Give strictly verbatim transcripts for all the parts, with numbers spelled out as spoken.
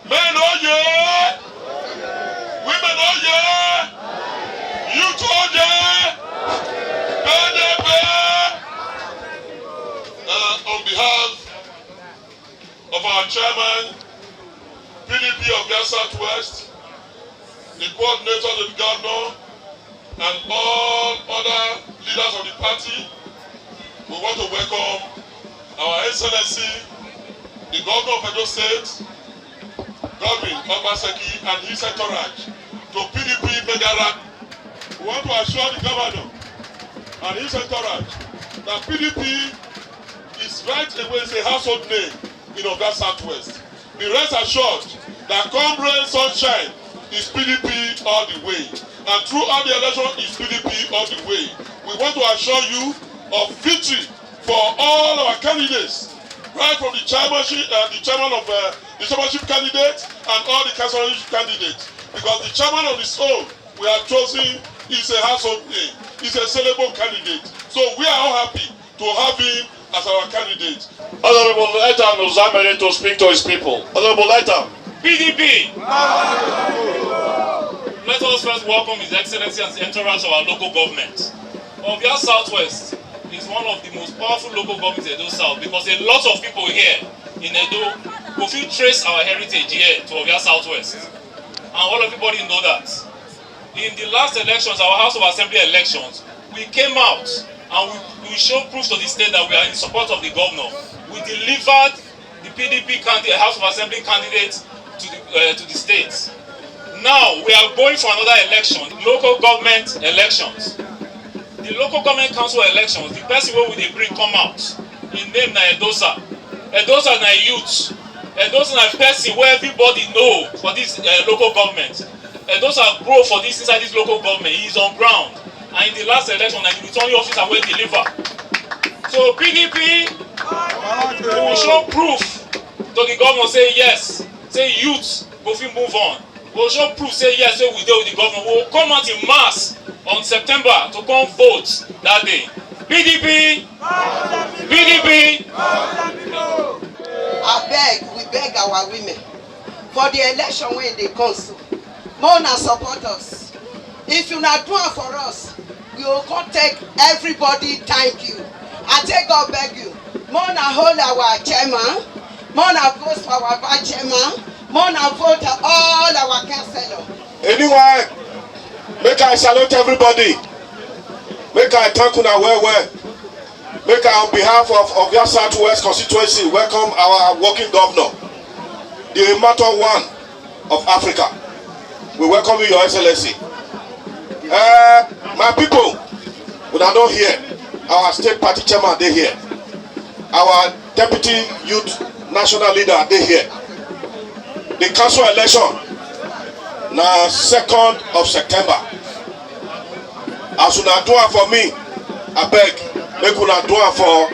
Men oye! Women oye! Youth oye! P D P! Uh, on behalf of our chairman, P D P of Ghana Southwest, the coordinator, the governor, and all other leaders of the party, we want to welcome Our Excellency, the Governor of Edo State, Godwin Obaseki, and his entourage to P D P mega rally. We want to assure the governor and his entourage that P D P is right away, is a household name in Oga Southwest. Be rest assured that come rain, sunshine, is P D P all the way. And throughout the election, is P D P all the way. We want to assure you of victory for all our candidates, right from the chairmanship, uh, the chairman of uh, the chairmanship candidate and all the councilorship candidates. Because the chairman on his own we have chosen is a household name, is a sellable candidate. So we are all happy to have him as our candidate. Honorable Ethan Uzamere to speak to his people. Honorable Ethan. P D P! Let us first welcome His Excellency and the entourage of our local government. Ovia Southwest is one of the most powerful local governments in Edo South because a lot of people here in Edo go fit trace our heritage here to Ovia Southwest. And all everybody know that. In the last elections, our House of Assembly elections, we came out and we, we showed proof to the state that we are in support of the governor. We delivered the P D P candidate, House of Assembly candidate to the, uh, to the state. Now we are going for another election, local government elections. The local government council elections, the person wey we dey bring come out, im name na Edosa. Edosa na youth. Edosa na person wey everybody know for this uh, local government. Edosa grow for this inside this local government. He is on ground. And in the last election, na the returning officer wey deliver. So P D P, we show proof to the governor say yes, say youth go fit move on. We go show proof say yes, say we dey with the government. We go come out in mass on September to come vote that day. P D P, P D P. Abeg, we beg our women for the election wey dey come so. Make una support us. If una do am for us, we go come take everybody thank you. I take God beg you. Make una hold our chairman. Make una vote for our vice chairman. Make una vote all our councillor. Anyway, make I salute everybody. Make I thank una well well. Make I, on behalf of Ovia Southwest constituency, welcome our working governor, the Imato one of Africa. We welcome you, Your Excellency. Uh, my people, una don hear, our state party chairman dey here. Our deputy youth national leader dey here. The council election na second of September. As una do am for me, abeg, make una do am for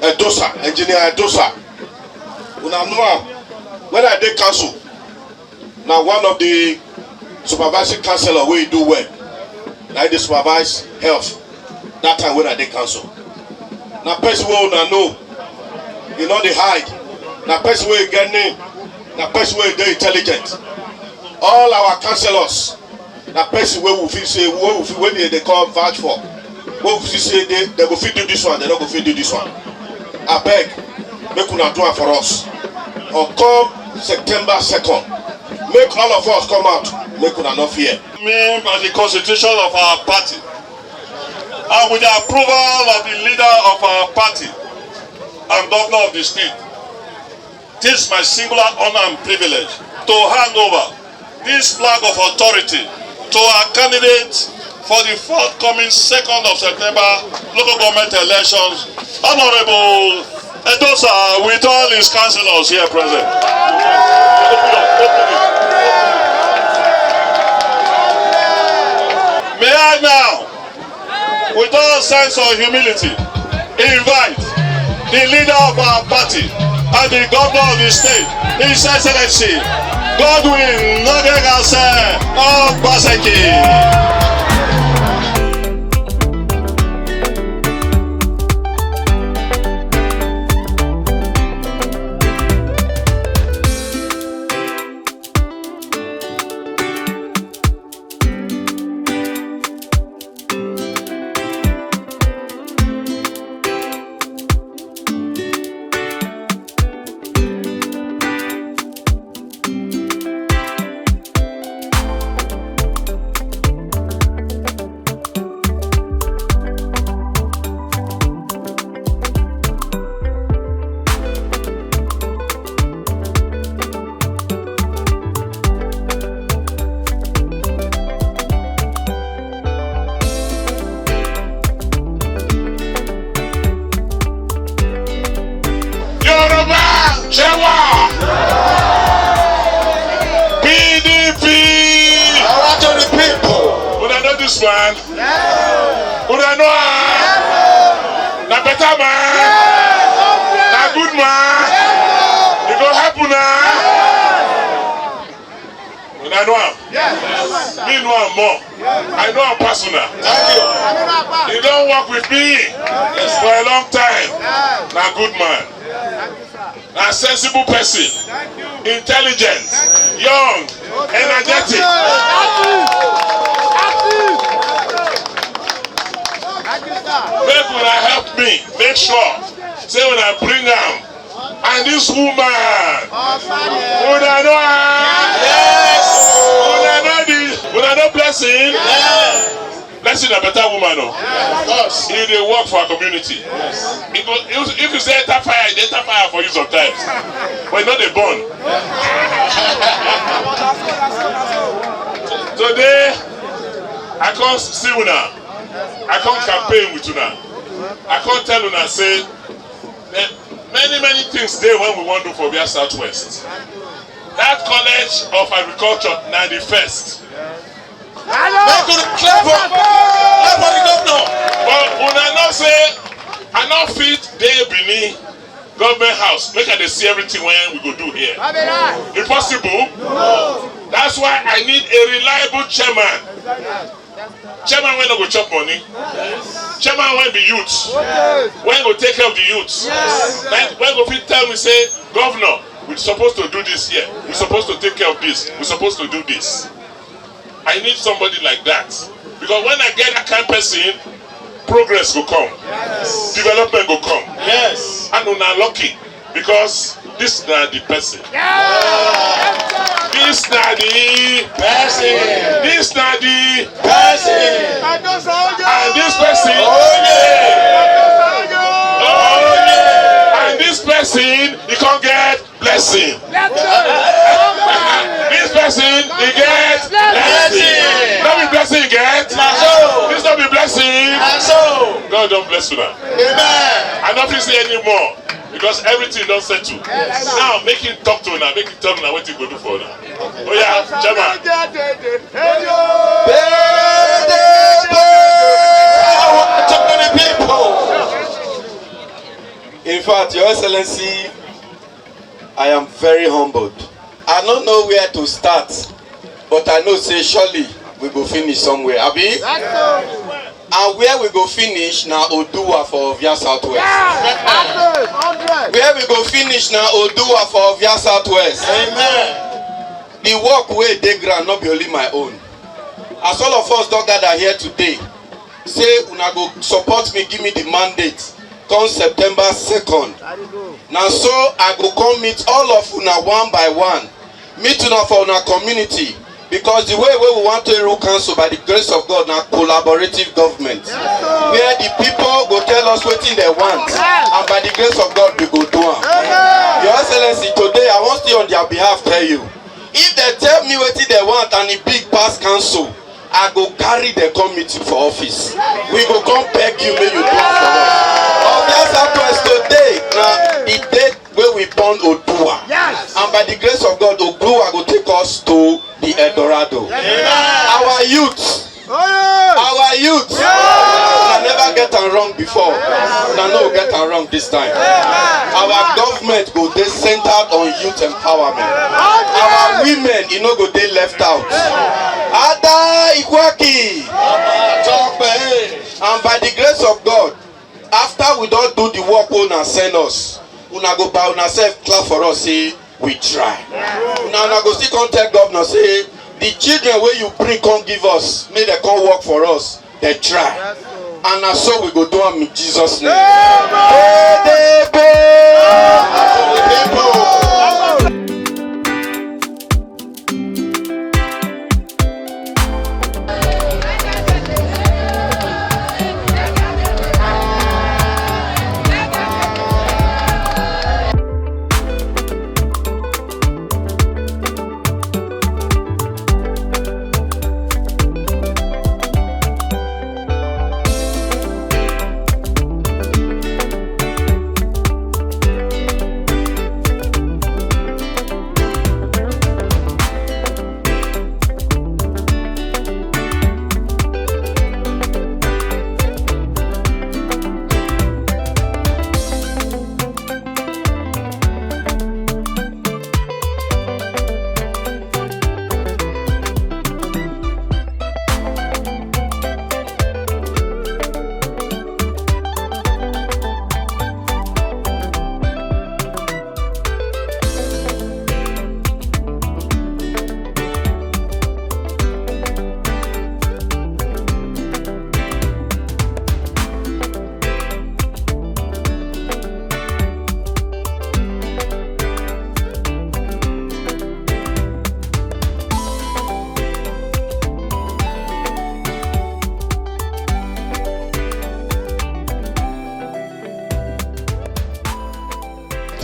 Edosa, Engineer Edosa. Una know am, when I dey council, na one of the supervising councillor wey do well, na im dey supervise health that time when I dey council. Na person wey una know, e no dey hide. Na person wey get name. Na person wey dey intelligent. All our councillors, na person wey we fit say, wey we fit, wey dey, dey come vouch for. Wey we fit say they, they go fit do this one, they no go fit do this one. Abeg, make una do am for us. Or come September second, make all of us come out, make una no fear. Me as the constitution of our party, and with the approval of the leader of our party and governor of the state, this is my singular honor and privilege to hand over this flag of authority to our candidate for the forthcoming second of September local government elections, Honorable Edosa, with all his councillors here present. May I now, with all sense of humility, invite the leader of our party and the governor of the state, His Excellency Godwin Nogegase Obaseki. Yoruba, Shewa, P D P. Power to the people. Una know this one. Una know am. Na better man. Na good man. E go help una. Una know am. Me know am more. I know am pass una. Thank you. He don work with me for a long time. Na good man. Na sensible person, intelligent, young, energetic. Make una help me make sure say una bring am. And this woman, una know her? Yes. Una know the, una know Blessing? Yes. Blessing na better woman o. Of course. E dey work for our community. Yes. E go, if, if you say enter fire, e dey enter fire for you sometimes. But e no dey burn. Today, I come see una. I come campaign with una. I come tell una say, eh, many, many things dey when we wan do for Abia Southwest. That College of Agriculture na the first. Make una clap for, clap for the governor. But una know say I no fit dey Benin government house make I dey see everything wey we go do here. Impossible. That's why I need a reliable chairman. Chairman wey no go chop money. Chairman wey be youth. Wey go take care of the youth. Like, wey go fit tell me say, "Governor, we supposed to do this here. We supposed to take care of this. We supposed to do this." I need somebody like that. Because when I get that kind person, progress go come. Yes. Development go come. Yes. And una lucky because this na the person. This na the person. This na the person. And this person. And this person, he come get blessing. This person, he get blessing. No be blessing, he get. This no be blessing. God don bless una. I no fit say anymore because everything don settle. Now make him talk to una, make him tell una wetin he go do for una. Oya, chairman. P D P, I want to many people. In fact, Your Excellency, I am very humbled. I no know where to start, but I know say surely we go finish somewhere. Abi? And where we go finish na Oduwa for Ovia Southwest. Where we go finish na Oduwa for Ovia Southwest. Amen. The work wey dey ground no be only my own. As all of us don gather here today, say una go support me, give me the mandate. Come September second, na so I go come meet all of una one by one. Meet una for una community, because the way wey we wan take rule council by the grace of God na collaborative government, where the people go tell us wetin dem want, and by the grace of God we go do am. Your Excellency, today I wan still on their behalf tell you, if dem tell me wetin dem want and e big pass council, I go carry dem come meet you for office. We go come beg you make you do am for us. Ovia Southwest today na the day wey we born Oduwa. Yes. And by the grace of God, Oduwa go take us to the Eldorado. Yes. Our youth, our youth, una never get am wrong before. Una no get am wrong this time. Our government go dey centered on youth empowerment. Our women, e no go dey left out. Ada Ikwaki. And by the grace of God, after we don do the work wey una send us, una go by una sef clap for us say we try. Una, una go still come tell governor say the children wey you bring come give us, make dem come work for us, dem try. And na so we go do am in Jesus name. P D P!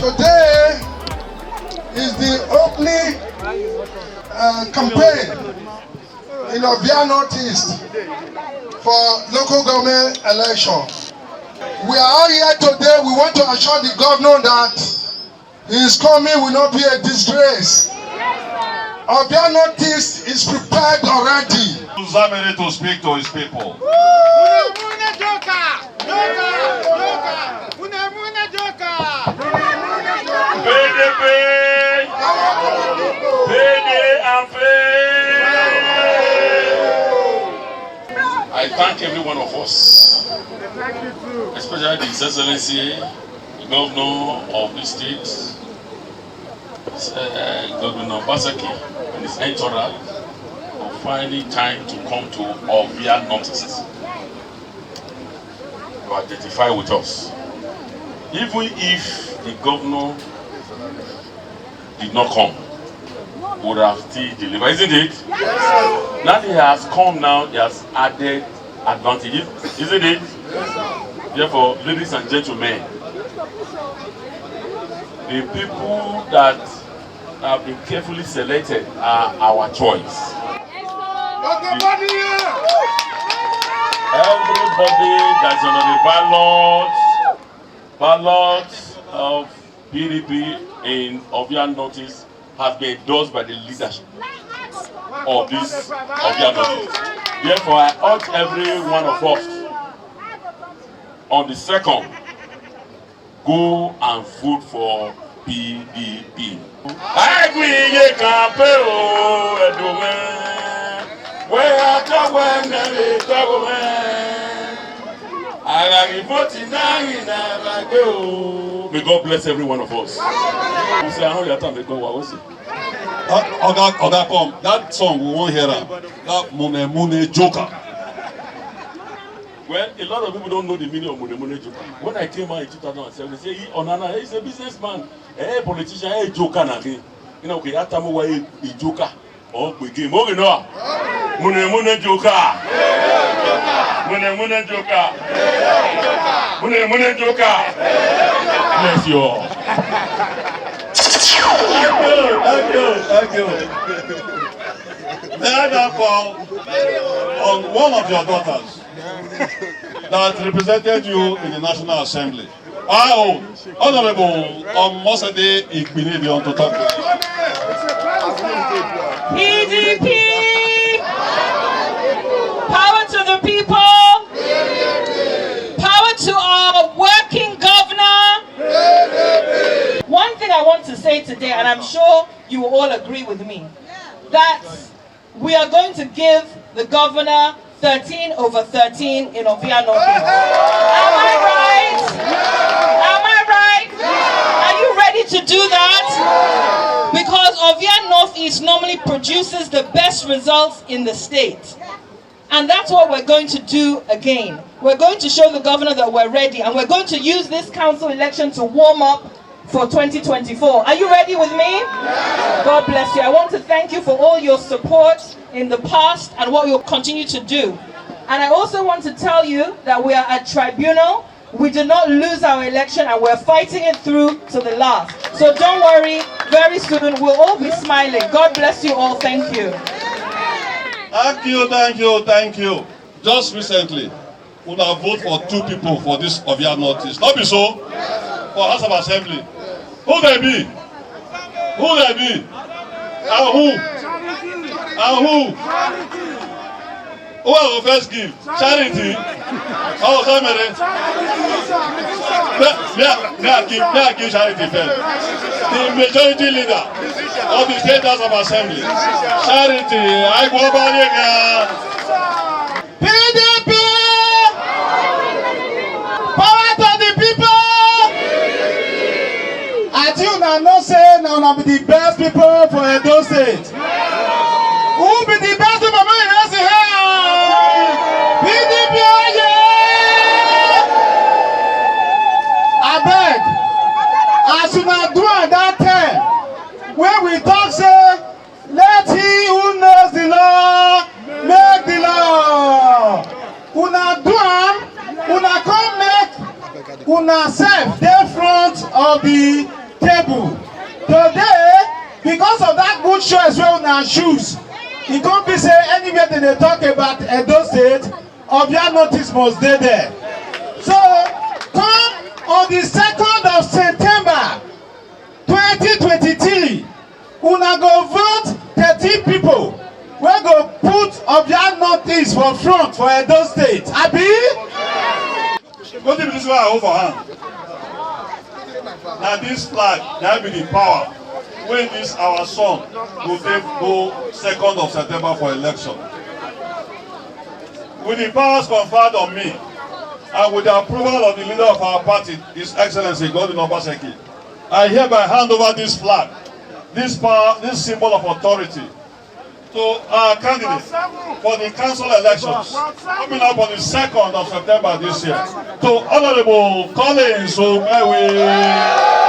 Today is the opening, uh, campaign in Ovia Northeast for local government election. We are all here today. We want to assure the governor that his coming will not be a disgrace. Ovia Northeast is prepared already. Uzamere to speak to his people. P D P! P D and faith! I thank every one of us, especially His Excellency, the Governor of the state, uh, Governor Obaseki and his entourage, for finding time to come to Ovia Northeast to identify with us. Even if the governor did not come, would have still delivered, isn't it? Now he has come now, he has added advantages, isn't it? Therefore, ladies and gentlemen, the people that have been carefully selected are our choice. Everybody that's on the ballot, ballot of P D P in Ovia Northeast has been endorsed by the leadership of this Ovia Northeast. Therefore, I urge every one of us on the second, go and vote for P D P. Aigwe ye kampe o, Edo me. We ata we ne le to me. Ara mi forty-nine na bagbe o. May God bless every one of us. You say, "I know your time, may God wa o si." Uh, Oga, Oga, come. That song, we won't hear am. That Mune Mune Joker. Well, a lot of people don't know the meaning of Mune Mune Joker. When I came out in two thousand seven, they say, "He, Onana, he's a businessman. Eh, politician, eh, joker na him." You know, okay, that time we were a joker. Oh, we game. Okay, no. Mune Mune Joker. Mune Mune Joker. Mune Mune Joker. Bless you all. Thank you, thank you, thank you. Therefore, on one of your daughters that represented you in the National Assembly, our own Honorable Omosade Igbinedion to talk to you. P D P! Power to the people! Power to our working governor! One thing I want to say today, and I'm sure you will all agree with me, that we are going to give the governor thirteen over thirteen in Ovia North East. Am I right? Am I right? Are you ready to do that? Because Ovia North East normally produces the best results in the state. And that's what we're going to do again. We're going to show the governor that we're ready, and we're going to use this council election to warm up for twenty twenty-four. Are you ready with me? God bless you. I want to thank you for all your support in the past and what you'll continue to do. And I also want to tell you that we are at tribunal. We did not lose our election, and we're fighting it through to the last. So don't worry, very soon we'll all be smiling. God bless you all. Thank you. Thank you, thank you, thank you. Just recently, una vote for two people for this Ovia North East. Not be so? For House of Assembly. Who they be? Who they be? And who? And who? Who I go first give? Charity? Oh, sorry, mere. Me, me, I- me, I give, me, I give charity first. The majority leader of the State House of Assembly. Charity, I go over here. P D P! Power to the people! I think una know say na una be the best people for Edo State. Who be the best people? Make you raise your hand. P D P oye! Abeg, as una do am that time, when we talk say, "Let he who knows the law make the law." Una do am, una come make una sef dey front of the table. Today, because of that good choice wey una choose, e come be say anywhere dem dey talk about Edo State, Ovia North East must dey there. So, come on the second of September, twenty twenty-three, una go vote thirteen people wey go put Ovia North East for front for Edo State. Abi? Wetin be this wey I hold for hand? Na this flag, na be the power wey this our son go take go second of September for election. With the powers conferred on me, and with the approval of the leader of our party, His Excellency Godwin Obaseki, I hereby hand over this flag, this power, this symbol of authority, to our candidate for the council elections coming up on the second of September this year, to Honorable Collins Omewe.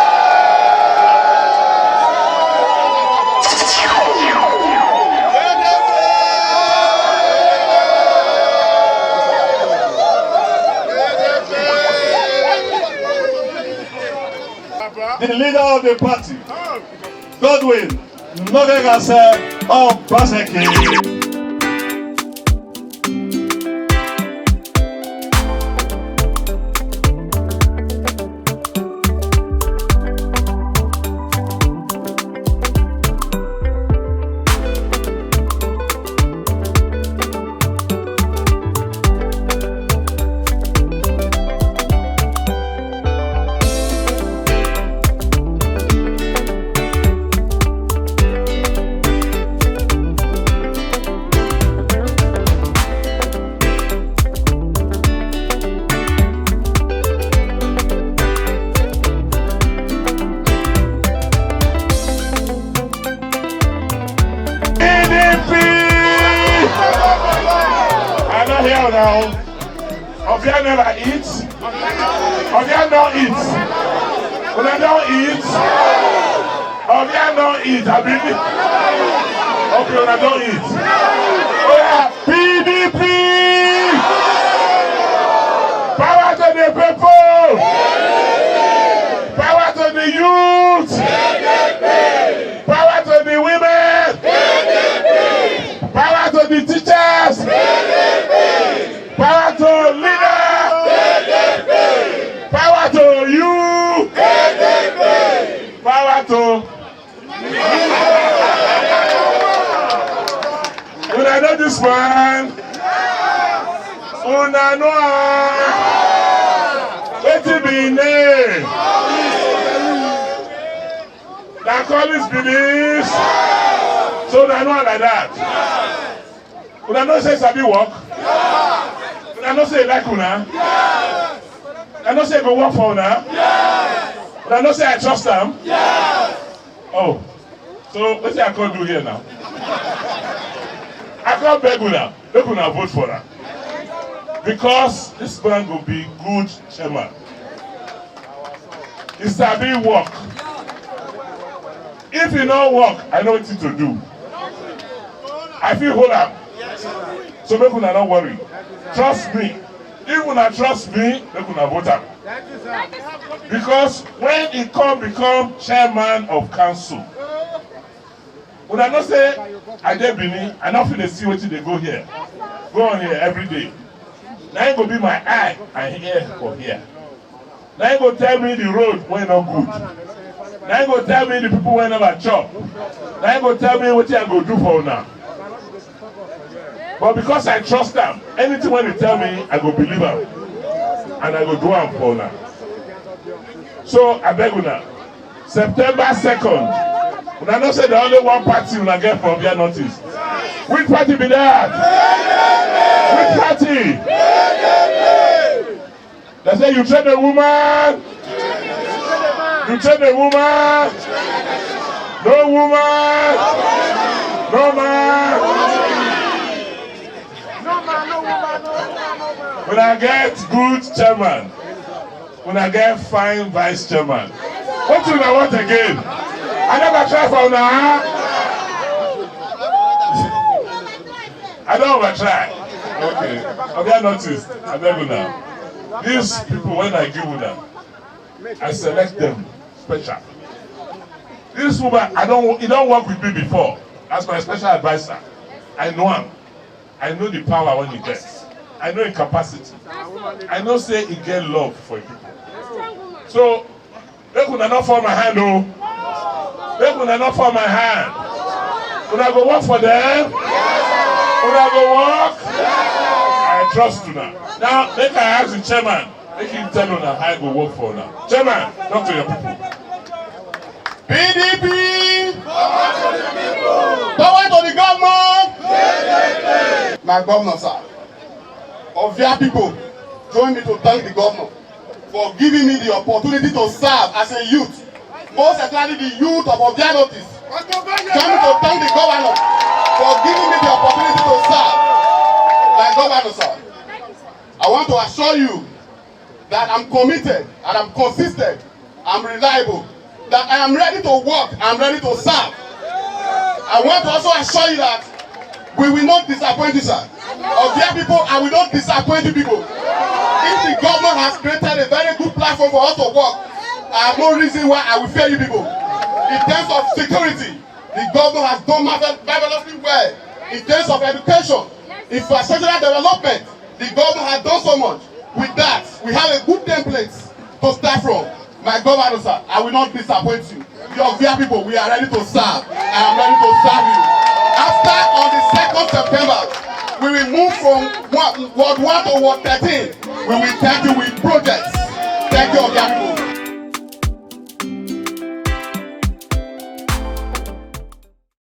The leader of the party, Godwin Nobegase Obaseki. Ovia never eat. Ovia no eat. Una don eat. Ovia no eat. I believe. Okay, una don eat. Oh yeah, P D P. Power to the people. Power to the youth. Power to the women. Power to the teachers. Power to leader. Power to you. Power to. Una know this one. Una know am. Wetin be im name? Na Collins be this. So una know am like that. Una know say e sabi work. Una know say e like una. Una know say e go work for una. Una know say I trust am. Oh, so wetin I come do here now? I come beg una, make una vote for am, because this man go be good chairman. E sabi work. If e no work, I know wetin to do. I fit hold am. So make una no worry. Trust me. If una trust me, make una vote am. Because when e come become chairman of council, una know say I dey Benin, I no fit dey see wetin dey go here, go on here every day. Na im go be my eye and ear for here. Na im go tell me the road wey no good. Na im go tell me the people wey never chop. Na im go tell me wetin I go do for una. But because I trust am, anything wey e tell me, I go believe am and I go do am for una. So I beg una, September second, una know say na only one party una get for Ovia Northeast. Which party be that? Which party? They say you train a woman, you train a woman, no woman, no man. Una get good chairman. Una get fine vice chairman. Wetin una want again? I never try for una, huh? I don over try. Okay. Ovia Northeast, I beg una. These people wey I give una, I select them special. This woman, I don, e don work with me before as my special adviser. I know am. I know the power wey e get. I know im capacity. I know say e get love for im people. So, make una no fall my hand o. Make una no fall my hand. Una go work for them. Una go work. I trust una. Now, make I ask the chairman, make him tell una how e go work for una. Chairman, talk to your people. P D P! Power to the government! My governor, sir. Ovia people, join me to thank the governor for giving me the opportunity to serve as a youth, most especially the youth of Ovia Northeast. Join me to thank the governor for giving me the opportunity to serve. My governor, sir, I want to assure you that I'm committed and I'm consistent, I'm reliable, that I am ready to work, I'm ready to serve. I want to also assure you that we will not disappoint you, sir. Ovia people, I will not disappoint you people. If the governor has created a very good platform for us to work, I have no reason why I will fail you people. In terms of security, the governor has done marvel-, marvelously well. In terms of education, infrastructural development, the governor has done so much. With that, we have a good template to start from. My governor, sir, I will not disappoint you. Your Ovia people, we are ready to serve. I am ready to serve you. After, on the second September, we will move from wa-, Ward one to Ward thirteen. We will thank you with projects. Thank you, Ovia people.